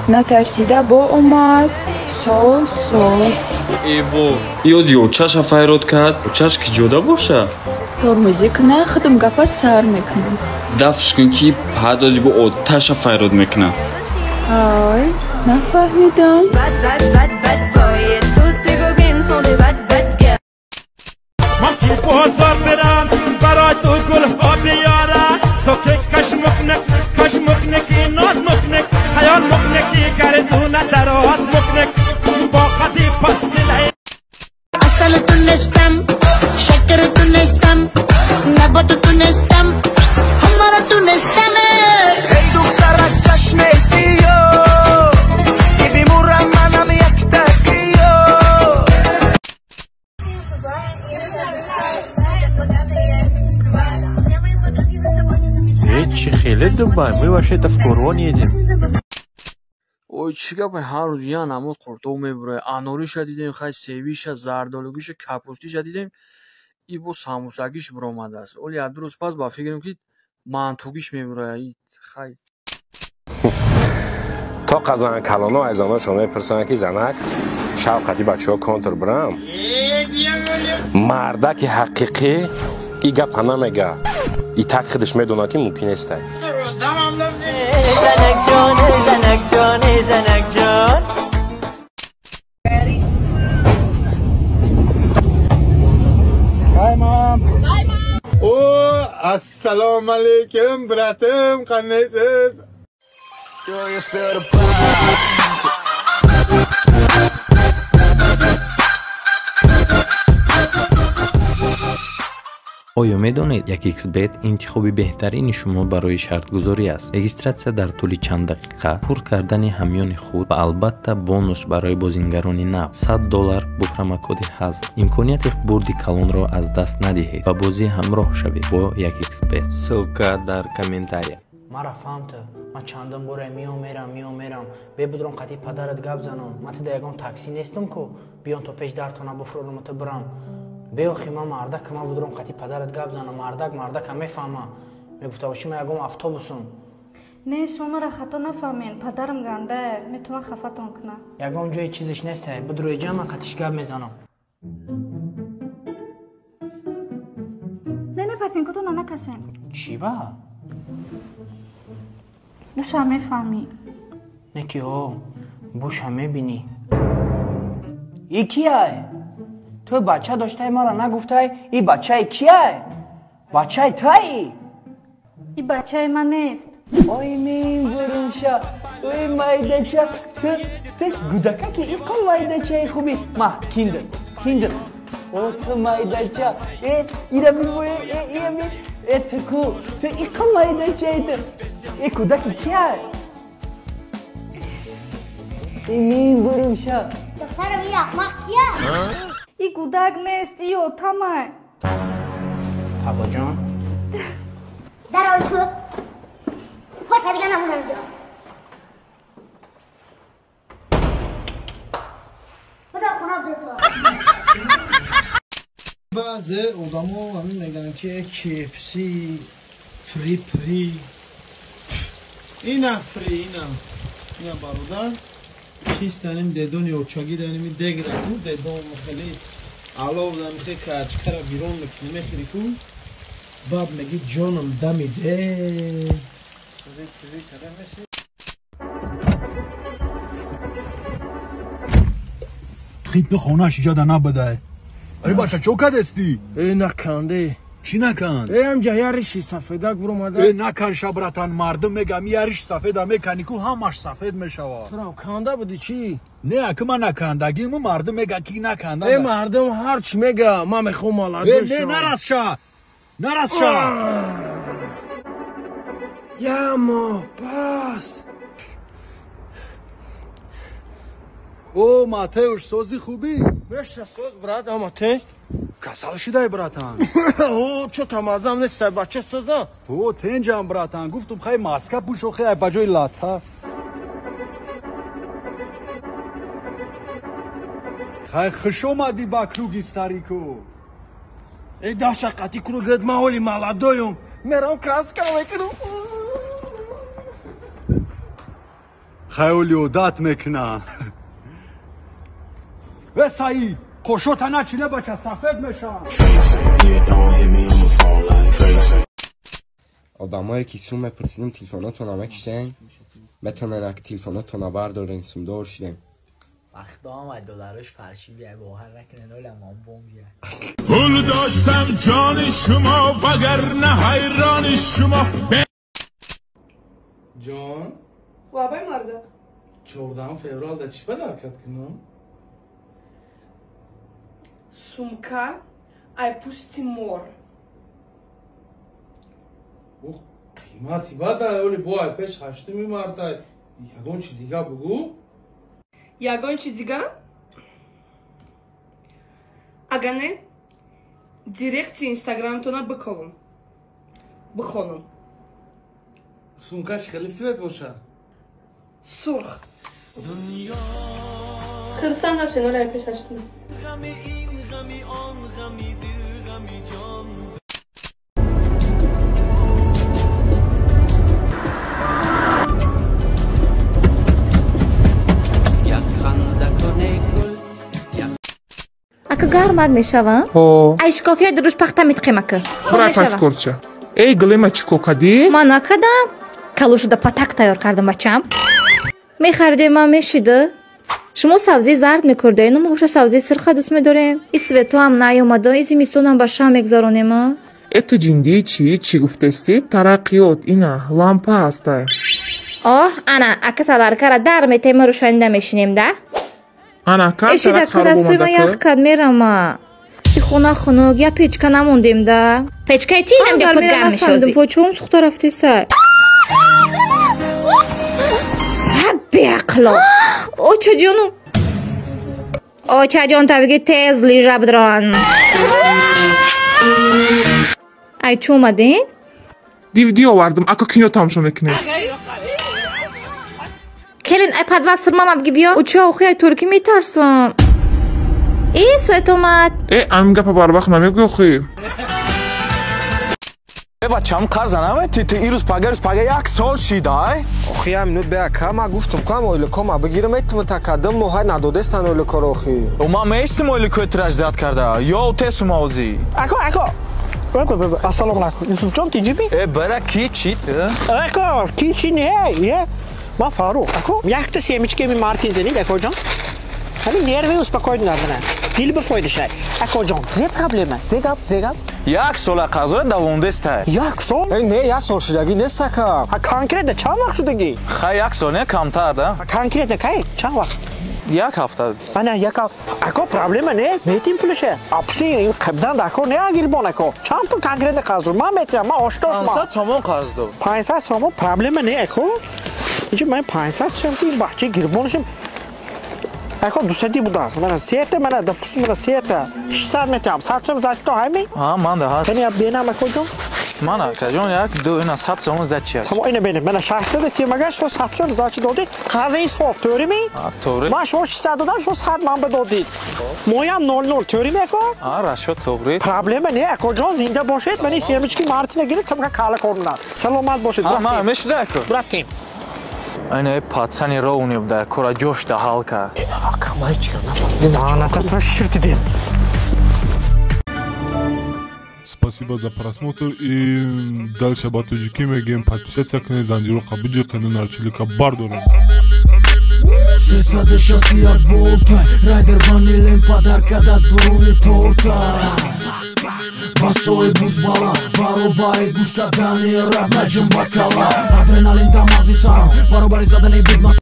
Натарсида бо омад. Соз, соз. Эбо, ёзи очаша файрод кард. Очаш ки ҷода боша? Тормозӣ куна, худам гапа сар мекунам. Дафш кун ки ҳадози бо оташа файрод мекунам. Ай, нафаҳмидам. Ман ту бозор бирам, барои ту гулҳо биёрам, то ки кашмукник, кашмукники ноз мукник, хаёл мукники гардуна дароз мукник, бо қади пасилай. Асал тунестам, шакар тунестам, набот тунестам, ҳамара тунестам. Эй духтарак чашми сиё, ки бимурам манам яктакиё. Чӣ хеле Дубай, мы вообще-то в Курон едем. Ой, чӣ гапе, ҳар рӯз як намуд қуртоб мебурад. Анориша дидем, хай севиша, зардолугиша, капустиша дидем. И бо самусагиш биромадааст. Оли як ду рӯз пас ба фикрам ки мантугиш мебурад. Хай. То қазан калоно аз заношон мепурсанд ки занак шавқати бачаҳо контр бирам. Мардаки ҳақиқӣ и гапа намега. И так худаш медонад ки мумкин нестай. Занак ҷон, занак ҷон, занак ҷон. Hi mom. Hi mom. О, ассалому алайкум, братим, qandaysiz? Do you feel the vibes? Оё медонед, 1xBet интихоби беҳтарини шумо барои шартгузорӣ аст? Регистратсия дар тӯли чанд дақиқа, пур кардани ҳамёни худ ва албатта бонус барои бозингарони нав $100 бо промокоди ҳазл. Имконияти бурди калонро аз даст надиҳед ва бозӣ ҳамроҳ шавед бо 1xBet. Ссылка дар комментария. Мара фаҳмта, ман чандон боре миём мерам, миём мерам. Бебудром қати падарат гап занам. Ман тида ягон такси нестам ку, биён то пеш дартона буфрорам та бирам. Беохи ман мардак, ман будром қати падарат гап занам. Мардак, мардака мефаҳма. Мегуфта боши ман ягон автобусум. Не, шумо мара хато нафаҳмед. Падарам гандае, метавон хафатон кунад. Ягон ҷои чизеш нестай. Будрои ҷа ман қатиш гап мезанам. Не, не, патинкотона накашен. Чӣ ба? Буша мефаҳмӣ. Не ки ҳо, буша мебинӣ. И кияй? Ту бача доштай мара нагуфтай, и бачаи кияй? Бачаи таи? И бачаи ман нест. Ой, мин бурумша, ой майдача, ту гудакаки иқо майдачаи хуби. Ма, киндер, киндер. О, ту майдача, э, ира бибоe, э, ира би, э, ту ку, ту иқо майдачаи ту. Э, кудаки кияй? И мин бурумша. Духтарам, и ахмақ кияй? И гудак нест, и отамай. Табоҷон. Дарой ту. Хоша дига намонам ҷо. Бадар хона буду ту. Баъзе одамо ҳамин мегӯянд ки KFC фри при. Ина фри, ина. Ина бародар. Чист аним дедони очаги даними дегра ку, дедон хеле алов дан хе качкара бирон мекунӣ мехӯри ку. Баъд меги ҷоном дамиде. Хит хонаш иҷода набудай. Эй бача, чо кадестӣ? Э, наканде. Чӣ наканд? Э, ҳамҷа яриши сафедак буромада. Э, накан ша, братан, мардум мегам яриш сафеда мекани ку ҳамаш сафед мешавад. Турам канда буди чӣ? Не, аки ман накандагим, мардум мега ки наканда. Э, мардум ҳар чӣ мега, ман мехоҳам маладо Э, не, нарас ша. Нарас ша. Ямо, бас. О, Матеуш, сози хубӣ? Меша соз, брат, ама те? Касал шидай, братан. О, чо тамазам нестай, бача созам? О, тенҷам, братан. Гуфтум хай маска пӯшо, хай ба ҷои латта. Хай хуш омадӣ ба круги старику. Э, даша қати кругат ман ҳоли маладоюм. Мерам краска мекунам. Хаёли одат мекунам. Э Саид, қошота начине бача сафед мешавам. Одамое ки сум мепурсидим телефонотона мекиштен, метонен ак телефонотона бардорен, сумдор шидем. وقت آمد دلارش فرشی بیای باور نکنه نولم بمب بیای. پول داشتم جان شما وگرنه حیران شما. جان بابای مرده 14 فوریه دا چی پدرکت کنم؟ سумка ай пусти мор. Ух, қимати бад ай, оли бо ай пеш 8 март ай. Ягон чи дига бугу? Ягон чи дига? Ага не, директи инстаграмтона биковам. Бихонам. Сумкаш хеле цвет боша? Сурх. Хирсам нашин, оли ай пеш 8. Ака гармак мешава? Ай шкофия дуруш пахта митқем ака. Хӯрай пас корча. Эй гилема чӣ ко кадӣ? Ман накардам. Калошуда патак тайёр кардам бачам. Мехардем ман мешида. Шумо сабзии зард мекурдаед, мо боша сабзии сирха дӯст медорем. И светоам наёмада, и зимистонам ба шам мегзаронем. Э ту ҷиндии чӣ? Чӣ гуфтестӣ? Тараққиёт ина лампа ҳастай. Оҳ, ана ака саларкара дар метем рӯшанида мешинем да? Ана кар дастуи ман ях кард мерама. И хона хунук, я печка намондем да. Печкаи чи инам депот гарм мешавад? Почом сухта рафтесай? Ҳа беақло. Очаҷону. Очаҷон табиги тез лижа бидрон. Ай чӣ омаден? DVD овардам, ака кино тамошо мекунем. Келин, ай подвал сирмама биги биё. Уча охи ай турки метарсам. И свет омад. Э, ам гапа барвақт намегӯй охи. Э бачам қарза намети, ту ирӯз пага рӯз пага як сол шид ай. Охи ам минут беа кама гуфтум кам ойликома бигирам этум та кадам моҳай надодестан ойликоро охи. О ман меистим ойликои тираждат карда. Ё тесум овзи. Ако, ако. Ассалому алайкум. Юсуфҷон тиҷиби? Э бара ки чи ту? Ако, ки чи не, е. Ман Фаруқ. Ако, якта семечка ми Мартин зенид, акоҷон. Ҳамин нерви успокоить надана. Дил ба фоида шай. Акоҷон, зе проблема? Зе гап, зе гап? Як сола қазора давомдеста. Як сол? Э не, як сол шудагӣ нест ака. А конкретно чанд вақт шудагӣ? Хай як сол не камтар да. Конкретно кай? Чанд вақт? Як ҳафта. Ана як ҳафта. Ако проблема не, метим пулша. Апши қабдан ако не агирбон ако. Чанд пул конкретно қарз дор? Ман метиям, ман оштош ман. 500 сомон қарз дор. 500 сомон проблема не ако. Инҷа ман 500 шам ки ин бача гирбоншам. Ако 200 будааст. Мана сета, мана допустим мана сета. 600 метиам. 100 сом зачто ҳами? Ҳа, ман да ҳа. Кани бенам ако ҷон? Мана акаҷон як ду ина 100 сомон зачи аст. Тамом ина бенам. Мана 600 тимага шумо 100 сом зачи додед. Қарзи соф, тӯри ми? Ҳа, тӯри. Ман шумо 600 додам, шумо 100 ман ба додед. Моям 00, тӯри ми ако? Ҳа, расчёт тӯғри. Проблема не ако ҷон, зинда бошед. Мани семечки Мартина гирифт, камка кала кор мекунад. Саломат бошед. Ҳа, ман мешуда ако. Рафтем. Айна пацани ровни буда, кора ҷошта ҳал кард. Ака, май чиро нафаҳмидам. Лаъната ту шир дидем. Спасибо за просмотр и дальше ба тоҷикӣ мегӯем подписаться кунед, занҷироқа биҷиқену нарчилика бардорем. 361 волта, райдер ванилем подарка да дуруни торта. Басои бузбала, баробари гӯш кардани раб наҷим бакала. Адреналин дамази сарам, баробари задани бигмас.